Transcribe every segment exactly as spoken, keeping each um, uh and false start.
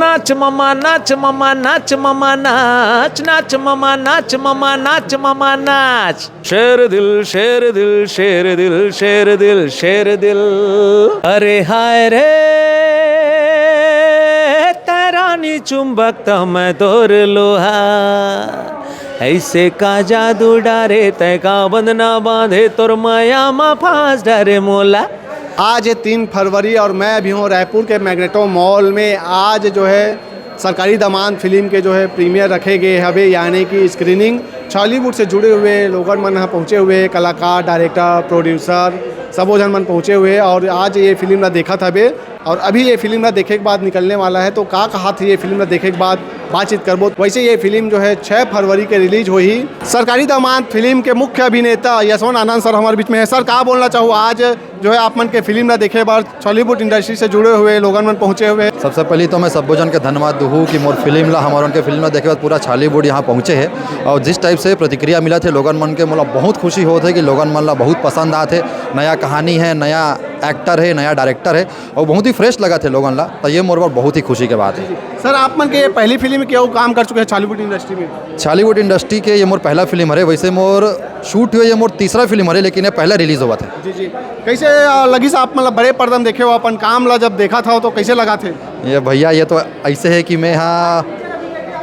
नाच ममा नाच ममा नाच ममा नाच, नाच ममा नाच ममा नाच ममा नाच। शेर दिल शेर दिल शेर दिल शेर दिल शेर दिल। अरे हाय रे, तैं रानी चुंबक त मैं तोर लोहा, ऐसे का जादू डारे तैं का बंधना बांधे, तोर मया मा फांस डारे मोला। आज है तीन फरवरी और मैं अभी हूँ रायपुर के मैग्नेटो मॉल में। आज जो है सरकारी दमान फिल्म के जो है प्रीमियर रखे गए हवे, यानी कि स्क्रीनिंग। छॉलीवुड से जुड़े हुए लोगन मन यहाँ पहुँचे हुए, कलाकार, डायरेक्टर, प्रोड्यूसर, सबो झन मन पहुँचे हुए और आज ये फिल्म ला देखत हवे। और अभी ये फिल्म ला देखे के बाद निकलने वाला है, तो का कहा थे ये फिल्म ला देखे के बाद बातचीत करबो। वैसे ये फिल्म जो है छः फरवरी के रिलीज होही। सरकारी दमान फिल्म के मुख्य अभिनेता यशवंत आनंद सर हमारे बीच में है। सर, का बोलना चाहू, आज जो है आप मन के फिल्म ला देखे बर छॉलीवुड इंडस्ट्री से जुड़े हुए लोगन मन पहुँचे हुए हैं। सबसे पहले तो मैं सब्बो जन के धन्यवाद दूहूँ कि मोर फिल्म ला, हमारे उनके फिल्म ला देखे बाद पूरा छॉलीवुड यहाँ पहुँचे है और जिस टाइप से प्रतिक्रिया मिला थे लोगन मन के, मोला बहुत खुशी होत है कि लोगन मन ला बहुत पसंद आत है। नया कहानी है, नया एक्टर है, नया डायरेक्टर है और बहुत ही फ्रेश लगा थे लोगन ला, तो ये मोर बर बहुत ही खुशी के बात है। सर, आप मन के ये पहली फिल्म के वो काम कर चुके हैं छॉलीवुड इंडस्ट्री में? छॉलीवुड इंडस्ट्री के ये मोर पहला फिल्म हरे, वैसे मोर शूट हुए ये मोर तीसरा फिल्म हरे, लेकिन ये पहला रिलीज हुआ था। जी जी। कैसे अ, लगिस आप, मतलब बड़े पर्दा में देखे हो अपन काम ला, जब देखा था तो कैसे लगा थे? ये भैया, ये तो ऐसे है कि मैं यहाँ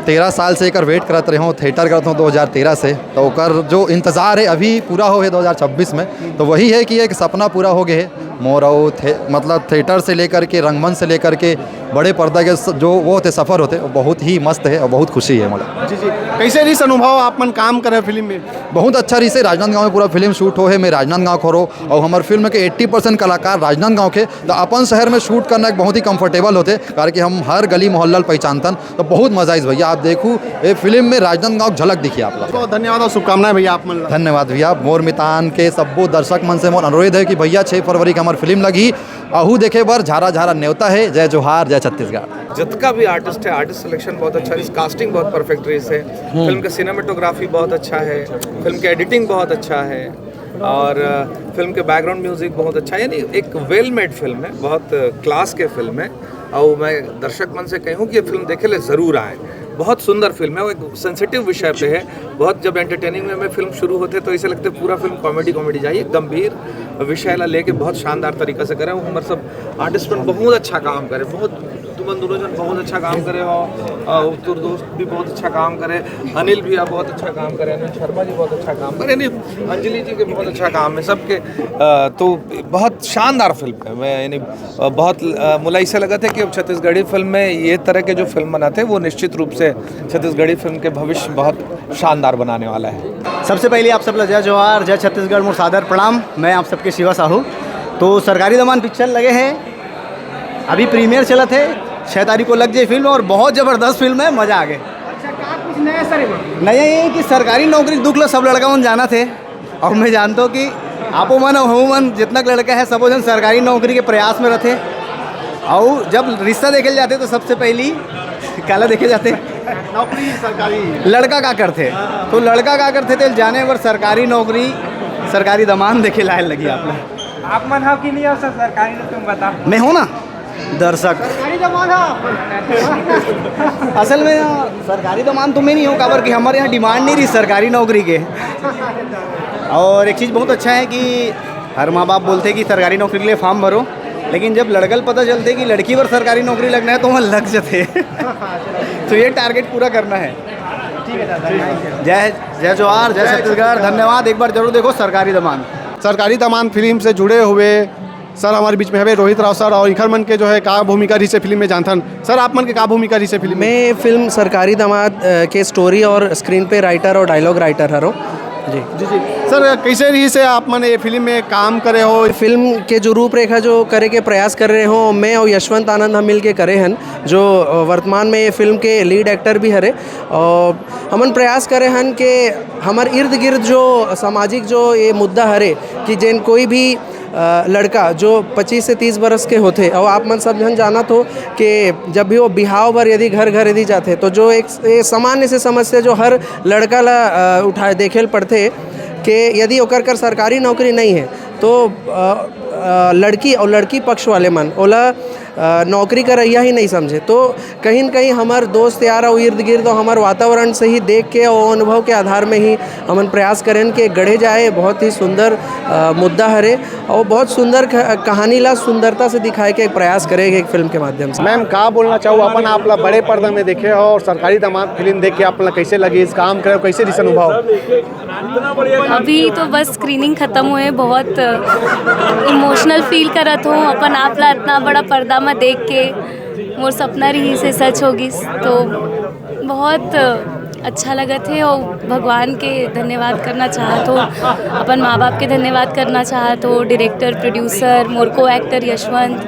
तेरह साल से एकर वेट करत रहे हूँ, थिएटर करत हूँ दो हज़ार तेरह से, तो ओकर जो इंतज़ार है अभी पूरा हो है दो हज़ार छब्बीस में, तो वही है कि एक सपना पूरा हो गए है मोर। और थे, मतलब थिएटर से लेकर के, रंगमंच से लेकर के बड़े पर्दा के स-, जो वो होते सफ़र होते, वो बहुत ही मस्त है और बहुत खुशी है मोला। जी जी। कैसे रहिस अनुभव आप मन काम करे फिल्म में? बहुत अच्छा रहिस है। राजनांदगांव में पूरा फिल्म शूट हो है, मैं राजनांदगांव के हरो और हमार फिल्म के अस्सी परसेंट कलाकार राजनांदगांव के, तो अपन शहर में शूट करना एक बहुत ही कंफर्टेबल होते, कारण कि हम हर गली मोहल्ला ल पहचानतन। तो बहुत मजा आइस भैया, आप देखू ये फिल्म में राजनांदगांव झलक दिखी आप लोग। बहुत धन्यवाद और शुभकामनाएं भैया आप मन ला। धन्यवाद भैया। मोर मितान के सब्बो दर्शक मन से मोर अनुरोध है कि भैया छः फरवरी के हमार फिल्म लगी, अहू देखे बर झारा झारा नेवता है। जय जोहार, जय छत्तीसगढ़। जतका भी आर्टिस्ट है, आर्टिस्ट सिलेक्शन बहुत अच्छा रहिस, कास्टिंग बहुत परफेक्ट रहिस है, फिल्म का सिनेमेटोग्राफी बहुत अच्छा है, फिल्म का एडिटिंग बहुत अच्छा है और अ, फिल्म के बैकग्राउंड म्यूजिक बहुत अच्छा है। यानी एक वेल मेड फिल्म है, बहुत क्लास के फिल्म है। और मैं दर्शक मन से कहूँ कि ये फिल्म देखे ले जरूर आए। बहुत सुंदर फिल्म है, वो एक सेंसिटिव विषय पे है। बहुत जब एंटरटेनिंग वे में फिल्म शुरू होते तो ऐसे लगते पूरा फिल्म कॉमेडी कॉमेडी जाइए, गंभीर विषय ला लेके बहुत शानदार तरीका से करे। वो हमारे सब आर्टिस्ट मन बहुत अच्छा काम करे, बहुत तुमन दोनों जन बहुत अच्छा काम करे हो। अ, उत्तर दोस्त भी बहुत अच्छा काम करे, अनिल भैया बहुत अच्छा काम करे, अनिल शर्मा जी बहुत अच्छा काम करे, यानी अंजलि जी के बहुत अच्छा काम है सबके। अ, तो बहुत शानदार फिल्म है। मैं यानी अ, बहुत अ, मोला ऐसे लगा था कि अब छत्तीसगढ़ी फिल्म में ये तरह के जो फिल्म बनाते हैं, वो निश्चित रूप से छत्तीसगढ़ी फिल्म के भविष्य बहुत शानदार बनाने वाला है। सबसे पहले आप सब ला जय जोहार, जय छत्तीसगढ़, मोर सादर प्रणाम। मैं आप सबके शिवा साहू। तो सरकारी दमान पिक्चर लगे हैं, अभी प्रीमियर चलत है, छः तारीख को लग जाए फिल्म और बहुत ज़बरदस्त फिल्म है, मज़ा आ गए। अच्छा, का कुछ नया सर एमा? नया ये है कि सरकारी नौकरी के दुख ला सब लड़का मन जानत हे, और मैं जानता हूँ कि आपो मन अउ हमू मन जितना लड़का है, सबो जन सरकारी नौकरी के प्रयास में रहते। और जब रिश्ता देखे जाते तो सबसे पहली काला देखे जाते, नौकरी सरकारी। लड़का का करते, तो लड़का का करते, तो जाने अगर सरकारी नौकरी, सरकारी दमान देखे लाए लगी आप लोग। आप मन हो कि नहीं हो सर सरकारी नौकरी, तुम बताओ। मैं हूँ ना दर्शक। सरकारी दमान हो। असल में यहाँ सरकारी दमान तो मैं नहीं हूँ, काबर कि हमारे यहाँ डिमांड नहीं रही सरकारी नौकरी के। और एक चीज़ बहुत अच्छा है कि हर माँ बाप बोलते हैं कि सरकारी नौकरी के लिए फॉर्म भरो, लेकिन जब लड़का ल पता चलते कि लड़की बर सरकारी नौकरी लगना है तो वहाँ लग जाते। तो ये टारगेट पूरा करना है। जय जय जोहार, जय छत्तीसगढ़। धन्यवाद। एक बार जरूर देखो सरकारी दमान। सरकारी दमान फिल्म से जुड़े हुए सर हमारे बीच में हवे रोहित राव सर, और इखर मन के जो है का भूमिका रहिसे फिल्म में जानथन। सर, आप मन के का भूमिका रहिसे फिल्म में? मैं फिल्म सरकारी दामाद, अ, के स्टोरी और स्क्रीन पे राइटर और डायलॉग राइटर हरो। जी। जी जी। सर, कैसे रहिसे आप मन ये फिल्म में काम करे हो? फिल्म के जो रूपरेखा जो करे के प्रयास कर रहे हो, मैं और यशवंत आनंद हम मिल के करे हन, जो अ, वर्तमान में ये फिल्म के लीड एक्टर भी हरे। और हमन प्रयास करे हन कि हमर इर्द गिर्द जो सामाजिक जो ये मुद्दा हरे कि जेन कोई भी अ, लड़का जो पच्चीस से तीस बरस के होथे, अउ आप मन सब झन जानत हो कि जब भी वो बिहाव बर यदि घर घर यदि जाथे, तो जो एक, एक सामान्य से समस्या जो हर लड़का ला, अ, उठाए देखे ल पड़थे कि यदि ओकर कर सरकारी नौकरी नहीं है, तो, अ, अ, लड़की और लड़की पक्ष वाले मन ओला अ, नौकरी करइया ही नहीं समझे। तो कहीं न कहीं हमर दोस्त यार अउ इर्द गिर्द अउ हमर वातावरण से ही देख के अउ अनुभव के आधार में ही हमन प्रयास करेन के गढ़े जाए। बहुत ही सुंदर, अ, मुद्दा हरे अउ बहुत सुंदर ख-, कहानी ला सुंदरता से दिखाए के एक प्रयास करे एक फिल्म के माध्यम से। मैम, का बोलना चाहू, अपन आप ला बड़े पर्दा में देखे हो और सरकारी दामाद फिल्म देख के आप ला कैसे लगी, इस काम करे कैसे रिसन उभाव? अभी तो बस स्क्रीनिंग खत्म हुए, बहुत इमोशनल फील करत हूँ अपन आप ला इतना बड़ा पर्दा में देख के। मोर सपना रही से सच होगी, तो बहुत अच्छा लगत है और भगवान के धन्यवाद करना चाहत हूँ, अपन माँ बाप के धन्यवाद करना चाहत हूँ, डायरेक्टर, प्रोड्यूसर, मोर को एक्टर यशवंत,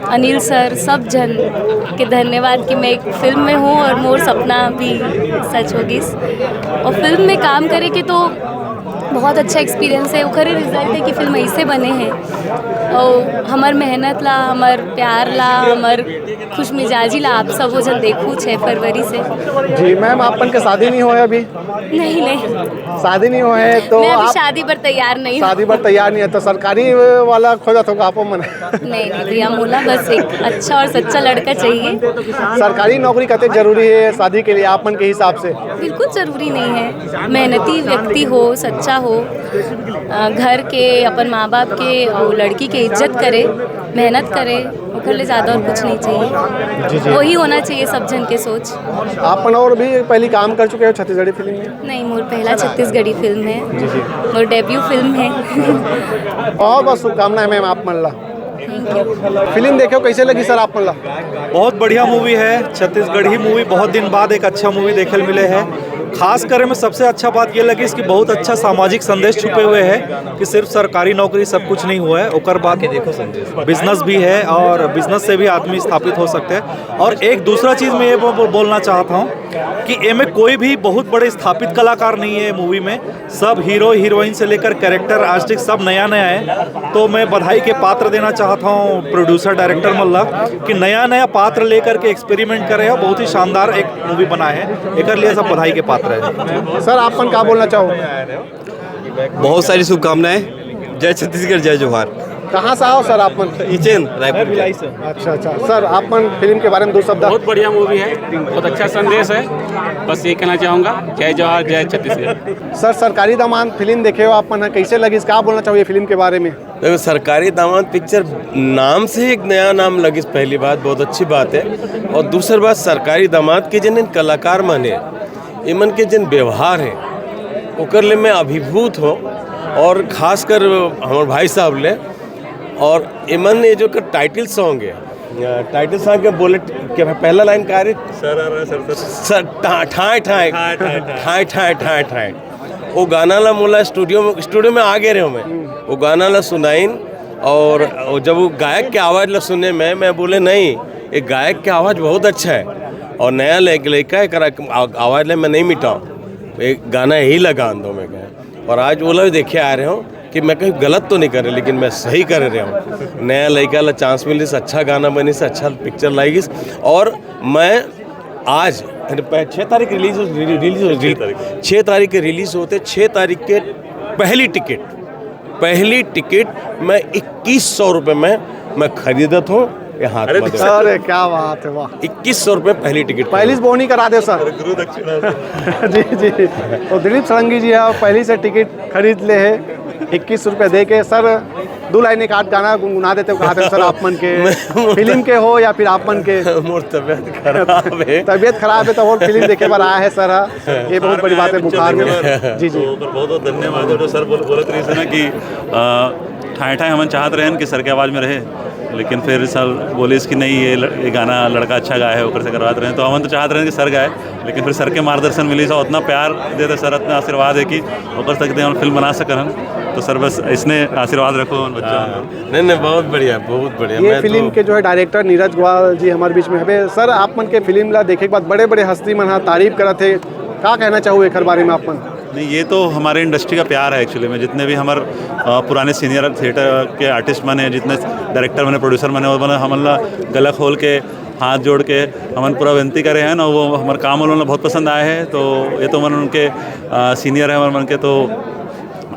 अनिल सर, सब जन के धन्यवाद कि मैं एक फिल्म में हूँ और मोर सपना भी सच होगी। और फिल्म में काम करे के तो बहुत अच्छा एक्सपीरियंस है, ओखरे रिजल्ट है कि फिल्म ऐसे बने हैं। और हमर मेहनत ला, हमर प्यार ला, हमर खुशमिजाजी ला आप सब वो जन देखू छः फरवरी से। जी मैम, आपन के शादी नहीं होए अभी? नहीं, नहीं। शादी नहीं होए तो मैं अभी आप शादी पर तैयार नहीं हूँ। शादी पर तैयार नहीं है तो सरकारी वाला खोजत होगा आपो मन? नहीं, नहीं भैया, मोला बस एक अच्छा और सच्चा लड़का चाहिए। सरकारी नौकरी कतेक जरूरी है शादी के लिए आपन के हिसाब से? बिल्कुल जरूरी नहीं है। मेहनती व्यक्ति हो, सच्चा हो, अ, घर के, अपन माँ बाप के, वो लड़की के इज्जत करे, मेहनत करे, ओकर ले ज़्यादा और कुछ नहीं चाहिए। जी, जी। वही होना चाहिए सब जन के सोच। आपन और भी पहली काम कर चुके हो छत्तीसगढ़ी फिल्म में? नहीं, मोर पहला छत्तीसगढ़ी फिल्म है। जी, जी। मोर डेब्यू फिल्म है। बहुत बहुत शुभकामनाएं मैम आप मन ला। फिल्म देखे हो, कैसे लगी सर आप मन ला? बहुत बढ़िया मूवी है, छत्तीसगढ़ी मूवी, बहुत दिन बाद एक अच्छा मूवी देखे मिले है। खास करे में सबसे अच्छा बात ये लगी कि बहुत अच्छा सामाजिक संदेश छुपे हुए है कि सिर्फ सरकारी नौकरी सब कुछ नहीं हुआ है, ओकर बाद बिजनेस भी है और बिजनेस से भी आदमी स्थापित हो सकते हैं। और एक दूसरा चीज़ मैं ये बो-, बो-, बोलना चाहता हूँ कि एमे कोई भी बहुत बड़े स्थापित कलाकार नहीं है मूवी में, सब हीरो हीरोइन से लेकर कैरेक्टर आर्टिस्ट सब नया नया है। तो मैं बधाई के पात्र देना चाहता हूँ प्रोड्यूसर डायरेक्टर मल्ला कि नया नया पात्र लेकर के एक्सपेरिमेंट करे हो, बहुत ही शानदार एक मूवी बना है, एकर लिए सब बधाई के पात्र है। सर, आप मन का बोलना चाहो? बहुत सारी शुभकामनाएं। जय छत्तीसगढ़, जय जोहार। कहाँ से आओ सर आप मन? इचेन, रायपुर के। अच्छा, अच्छा सर, आप मन फिल्म के बारे में दो शब्द। बहुत बढ़िया मूवी है, बहुत अच्छा संदेश है। बस ये कहना चाहूँगा, जय जोहार, जय छत्तीसगढ़। सर, सरकारी दामाद फिल्म देखे हो आप मन, कैसे लगिस, का बोलना चाहो ये फिल्म के बारे में? देखो, सरकारी दामाद पिक्चर नाम से ही एक नया नाम लगिस, पहली बात, बहुत अच्छी बात है। और दूसरी बात, सरकारी दामाद के जिन कलाकार मन है, इमन के जिन व्यवहार है, ओकर ले मैं अभिभूत हूँ। और खासकर हमारे भाई साहब ले, और इमन ने जो टाइटल सॉन्ग है, टाइटल सॉन्ग के बोले के पहला लाइन का रे? सर, आ रहा है, सर, सर। सर, ठा-, ठाए, ठाए। ठाए, ठाए, ठाए। ठाए, ठाए, ठाए, ठाए। वो गाना ला मोला स्टूडियो में, स्टूडियो में आ गए रहे हूँ मैं। वो गाना ला सुनाइन और, और जब वो गायक के आवाज़ ला सुने मैं, मैं बोले, "नहीं, ये गायक के आवाज़ बहुत अच्छा है।" और नया ले-, लड़का है, करा-, आ-, आवाज़ ले मैं नहीं मिटाऊँ, ये गाना यही लगा दो मैं कहा। और आज वो लोग देखे आ रहे हो कि मैं कहीं गलत तो नहीं कर रहे, लेकिन मैं सही कर रहे हूँ। नया लड़का ला चांस मिलिस, अच्छा गाना बनिस, अच्छा पिक्चर लागिस। और मैं आज, यानी पह-, छः तारीख रिलीज हो, रिलीज हो, छः तारीख के रिलीज होते, छः तारीख के पहली टिकट, पहली टिकट मैं इक्कीस सौ रुपये में मैं खरीदत हूँ, ये हाथ अरे में दे। अरे, क्या बात है, वाह। इक्कीस सौ रुपये पहली टिकट। पहली से बोनी करा दे सर। गुरु दक्षिणा। जी, जी। तो दिलीप षडंगी जी है, पहली से टिकट खरीद ले है, इक्कीस रुपये दे के। सर, दो लाइन एक आध गाना गुनगुना देते हो, कहा थे सर आप मन के, मैं फिल्म के हो या फिर आप मन के? मोर तबीयत खराब है। तबीयत खराब है तो और फिल्म देखे बर आया है सर, हाँ। ये बहुत बड़ी बात है, बुखार में। जी, जी। तो ओकर बहुत बहुत धन्यवाद है, जो सर बोल-, बोलत रही से ना कि, अ, ठाए ठाए हमन चाहत रहन कि सर के आवाज़ में रहे, लेकिन फिर सर बोलिस कि नहीं, ये ल-, ये गाना लड़का अच्छा गाए है, ओकर से करवात रहन। तो हमन तो चाहत रहन कि सर गाए, लेकिन फिर सर के मार्गदर्शन मिलिस, उतना प्यार देते सर, उतना आशीर्वाद है कि ओकर सकते हम फिल्म बना सकन। तो सर बस इसने आशीर्वाद रखो उन बच्चों में। हाँ। नहीं, नहीं, बहुत बढ़िया, बहुत बढ़िया। ये मैं फिल्म तो के जो है डायरेक्टर नीरज ग्वाल जी हमारे बीच में हवे। सर, आप मन के फिल्म ला देखे के बाद बड़े-बड़े हस्ती मन हा तारीफ करत हे, का कहना चाहू एकर बारे में आप मन? नहीं, ये तो हमारे इंडस्ट्री का प्यार है एक्चुअली में। जितने भी हमारे, अ, पुराने सीनियर थिएटर के आर्टिस्ट मन हैं, जितने डायरेक्टर मन हैं, प्रोड्यूसर मन हैं, वो मन हमन ला गला खोल के, हाथ जोड़ के हमन पूरा विनती करे हैं ना, वो हमारे काम उन्होंने बहुत पसंद आए हैं। तो ये तो मन उनके, अ, सीनियर हैं, मन, मन के तो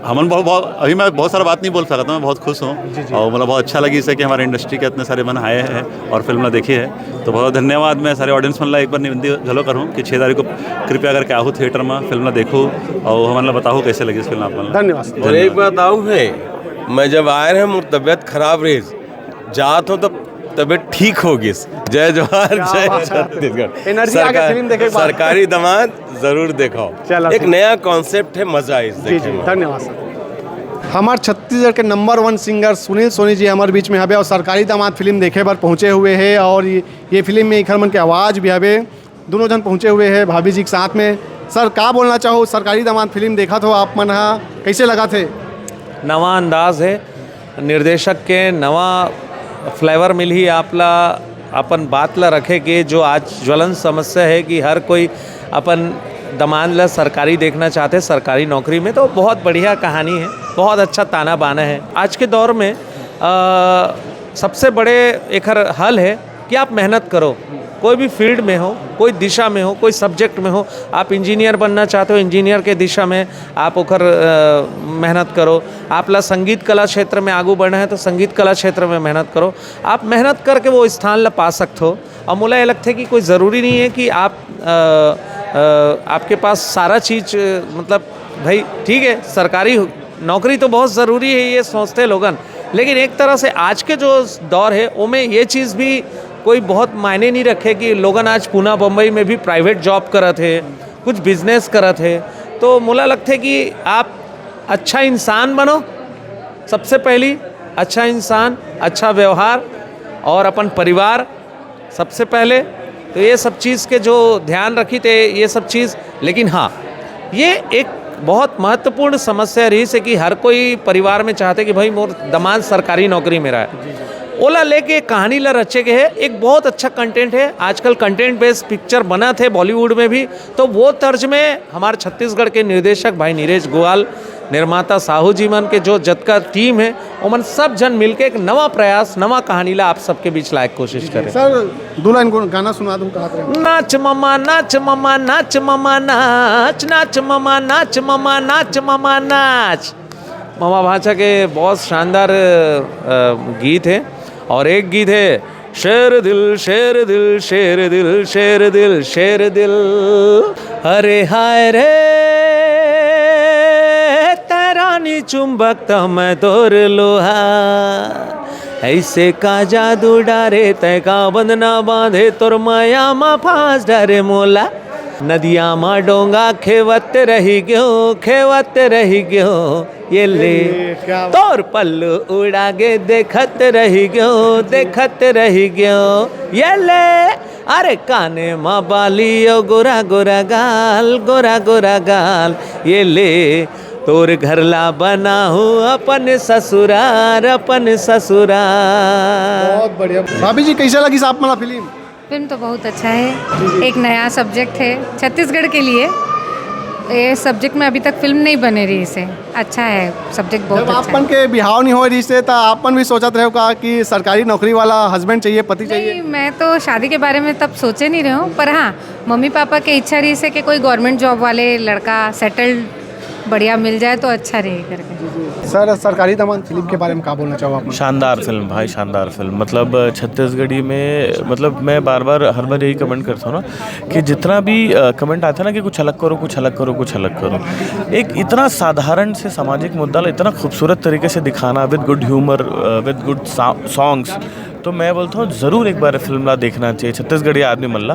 हमन बहुत, बहुत, अभी मैं बहुत सारा बात नहीं बोल सकता, मैं बहुत खुश हूँ। जी, जी। और मतलब बहुत अच्छा लगी इसे कि हमारे इंडस्ट्री के इतने सारे मन आए हैं और फिल्म ला देखी है। तो बहुत धन्यवाद। मैं सारे ऑडियंस मन ला एक बार निवेदन घलो करूँ कि छः तारीख को कृपया करके आहू थिएटर में फिल्म ला देखो और हमन ला बताओ कैसे लगी इस फिल्म आप मन ला। धन्यवाद। और एक बात आऊ है, मैं जब आए रहे मोर तबीयत खराब रही, जात हो तब तबीयत ठीक हो गई। जय जोहार, क्या जय बात है। छत्तीसगढ़। एनर्जी आ गई फिल्म देखे के बाद। सरकारी दामाद जरूर देखो। चलो, एक ठीक। नया कॉन्सेप्ट है, मजा आइस जी, देखे जी, में। धन्यवाद सर। हमार छत्तीसगढ़ के नंबर वन सिंगर सुनील सोनी जी हमारे बीच में हवे और सरकारी दामाद फिल्म देखे बर पहुँचे हुए है और ये, ये फिल्म में इखर मन के आवाज़ भी हवे। दोनों जन पहुँचे हुए हैं भाभी जी के साथ में। सर, का बोलना चाहो, सरकारी दामाद फिल्म देखत हो आप मन हा, कैसे लगा थे? नवा अंदाज है, निर्देशक के नवा फ्लेवर मिलही आप ला, अपन बात ला रखे के। जो आज ज्वलन समस्या है कि हर कोई अपन दमांद ला सरकारी देखना चाहते, सरकारी नौकरी में, तो बहुत बढ़िया कहानी है, बहुत अच्छा ताना बाना है। आज के दौर में अ, सबसे बड़े एकर हल है कि आप मेहनत करो, कोई भी फील्ड में हो, कोई दिशा में हो, कोई सब्जेक्ट में हो। आप इंजीनियर बनना चाहते हो, इंजीनियर के दिशा में आप ओकर अ, मेहनत करो। आप ला संगीत कला क्षेत्र में आगू बढ़ना है तो संगीत कला क्षेत्र में मेहनत करो। आप मेहनत करके वो स्थान ला पा सकते हो। और मोला ये लगता है कि कोई ज़रूरी नहीं है कि आप अ, अ, आपके पास सारा चीज़, मतलब, भाई, ठीक है, सरकारी हो- नौकरी तो बहुत ज़रूरी है, ये सोचते लोगन। लेकिन एक तरह से आज के जो दौर है, ओमे ये चीज़ भी कोई बहुत मायने नहीं रखे कि लोगन आज पूना बम्बई में भी प्राइवेट जॉब करत है, कुछ बिजनेस करत है। तो मोला लगता है कि आप अच्छा इंसान बनो, सबसे पहली अच्छा इंसान, अच्छा व्यवहार, और अपन परिवार सबसे पहले। तो ये सब चीज़ के जो ध्यान रखी थे, ये सब चीज़। लेकिन हाँ, ये एक बहुत महत्वपूर्ण समस्या रही से कि हर कोई परिवार में चाहते कि भाई, मोर दमांद सरकारी नौकरी में रहे। ओला लेके कहानी ला रचे गए है। एक बहुत अच्छा कंटेंट है, आजकल कंटेंट बेस्ड पिक्चर बना थे बॉलीवुड में भी, तो वो तर्ज में हमारे छत्तीसगढ़ के निर्देशक भाई नीरज गोयल, निर्माता साहू जी मन के जो जतका टीम है, ओमन सब झन मिलके एक नवा प्रयास, नवा कहानी ला आप सबके बीच लाए के कोशिश करें। सर, दो लाइन को गाना सुना दूं, कहा रहे हैं। नाच ममा, नाच ममा, नाच ममा, नाच, नाच ममा, नाच ममा, नाच ममा, नाच। ममा भांचा के बहुत शानदार अ, गीत है। और एक गीत है, शेर दिल, शेर दिल, शेर दिल, शेर दिल, शेर दिल। अरे हाय रे, तैं रानी चुंबक त मैं तोर लोहा, ऐसे का जादू डारे, तैं का बंधना बांधे, तोर मया मा फांस डारे मोला। नदिया मा डोंगा खेवत रही गयो, खेवत रही गयो, ये ले। ये क्या बात। तोर पल्लू उड़ा के देखत रही गयो, देखत रही गयो, ये ले। अरे काने मा बाली ओ गोरा गोरा गाल, गोरा गोरा गाल, ये ले। तोर घर ला बनाहूँ अपन ससुरार, अपन ससुरार। बहुत बढ़िया। भाभी जी, कैसे लगी आप मन ला फिल्म? फिल्म तो बहुत अच्छा है, एक नया सब्जेक्ट है छत्तीसगढ़ के लिए। ये सब्जेक्ट में अभी तक फिल्म नहीं बने रही से, अच्छा है सब्जेक्ट, बहुत जब अच्छा आप मन है। के बिहाव नहीं हो रही से, तो आप मन भी सोचत रहे हो का कि सरकारी नौकरी वाला हस्बैंड चाहिए, पति चाहिए? नहीं, मैं तो शादी के बारे में तब सोचे नहीं रहे हूँ, पर हाँ, मम्मी पापा के इच्छा रही से कि कोई गवर्नमेंट जॉब वाले लड़का सेटल्ड बढ़िया मिल जाए तो अच्छा रहे करके। सर, सरकारी दामाद फिल्म के बारे में का बोलना चाहो आप? शानदार फिल्म भाई, शानदार फिल्म। मतलब, छत्तीसगढ़ी में, मतलब, मैं बार बार, हर बार यही कमेंट करता हूँ ना कि जितना भी कमेंट आता है ना कि कुछ अलग करो, कुछ अलग करो, कुछ अलग करो, एक इतना साधारण से सामाजिक मुद्दा ला इतना खूबसूरत तरीके से दिखाना, with good humor, with good songs। तो मैं बोलता हूँ, ज़रूर एक बार फिल्म ला देखना चाहिए छत्तीसगढ़ी आदमी मन ला,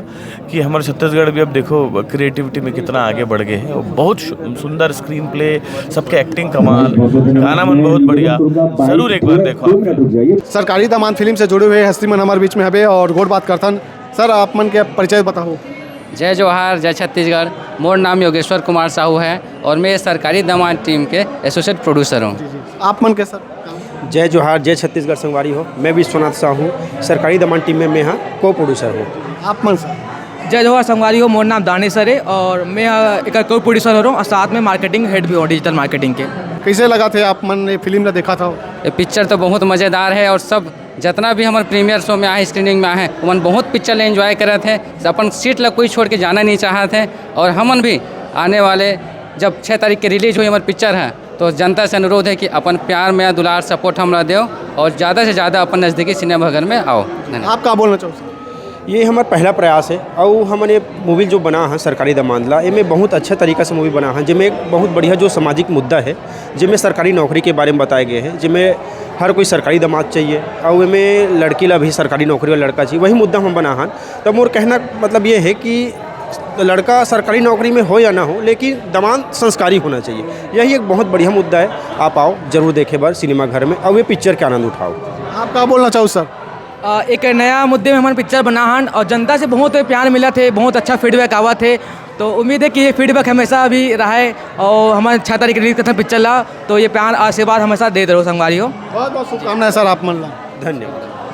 कि हमारे छत्तीसगढ़ भी अब देखो क्रिएटिविटी में कितना आगे बढ़ गए हैं। बहुत सु-, सुंदर स्क्रीन प्ले, सबके एक्टिंग कमाल, गाना मन बहुत बढ़िया, ज़रूर एक बार देखो आप। सरकारी दामाद फिल्म से जुड़े हुए हस्ती मन हमारे बीच में हवे और गोठ बात करथन। सर, आप मन के परिचय बताओ। जय जोहार, जय छत्तीसगढ़। मोर नाम योगेश्वर कुमार साहू है और मैं सरकारी दामाद टीम के एसोसिएट प्रोड्यूसर हूँ। आप मन के सर? जय जोहार, जय छत्तीसगढ़ संगवारी हो। मैं विश्वनाथ साहू, सरकारी दामाद टीम में मैं हा को प्रोड्यूसर हूँ। आप मन सर? जय जोहार संगवारी हो, मोर नाम दानेश हरे और मैं हा एकर को प्रोड्यूसर हूँ और साथ में मार्केटिंग हेड भी हूँ डिजिटल मार्केटिंग के। कैसे लगा थे आप मन ये फिल्म ला देखा था? ये पिक्चर तो बहुत मज़ेदार है और सब जितना भी हमारे प्रीमियर शो में आए, स्क्रीनिंग में आए हैं, ओमन बहुत पिक्चर ला एंजॉय करत हैं। अपन सीट ला कोई छोड़ के जाना नहीं चाहत हैं और हमन भी आने वाले जब छः तारीख के रिलीज हुई हमारी पिक्चर है, तो जनता से अनुरोध है कि अपन प्यार में दुलार सपोर्ट हमरा देव और ज़्यादा से ज़्यादा अपन नज़दीकी सिनेमा घर में आओ। धन्यवाद। आप का बोलना चाहो सर? ये हमारा पहला प्रयास है और हमने मूवी जो बना है सरकारी दमांदला, इनमें बहुत अच्छा तरीका से मूवी बना है, जिसमें एक बहुत बढ़िया जो सामाजिक मुद्दा है, जिसमें सरकारी नौकरी के बारे में बताए गए हैं, जिसमें हर कोई सरकारी दमांद चाहिए और इनमें लड़की ला भी सरकारी नौकरी वाला लड़का चाहिए, वही मुद्दा हम बना है। तो मोर कहना मतलब ये है कि लड़का सरकारी नौकरी में हो या ना हो, लेकिन दमांद संस्कारी होना चाहिए। यही एक बहुत बढ़िया मुद्दा है। आप आओ, जरूर देखे बार सिनेमा घर में और ये पिक्चर के आनंद उठाओ। आप का बोलना चाहो सर? अ, एक नया मुद्दे में हमन पिक्चर बना हन और जनता से बहुत प्यार मिला थे, बहुत अच्छा फीडबैक आवा थे। तो उम्मीद है कि ये फीडबैक हमेशा भी रहे और हमन छः तारीख रिलीज करते हैं पिक्चर ला। तो ये प्यार आशीर्वाद हमेशा देत रहो संगवारी हो। बहुत बहुत शुभकामनाएं सर आप मन ला। धन्यवाद।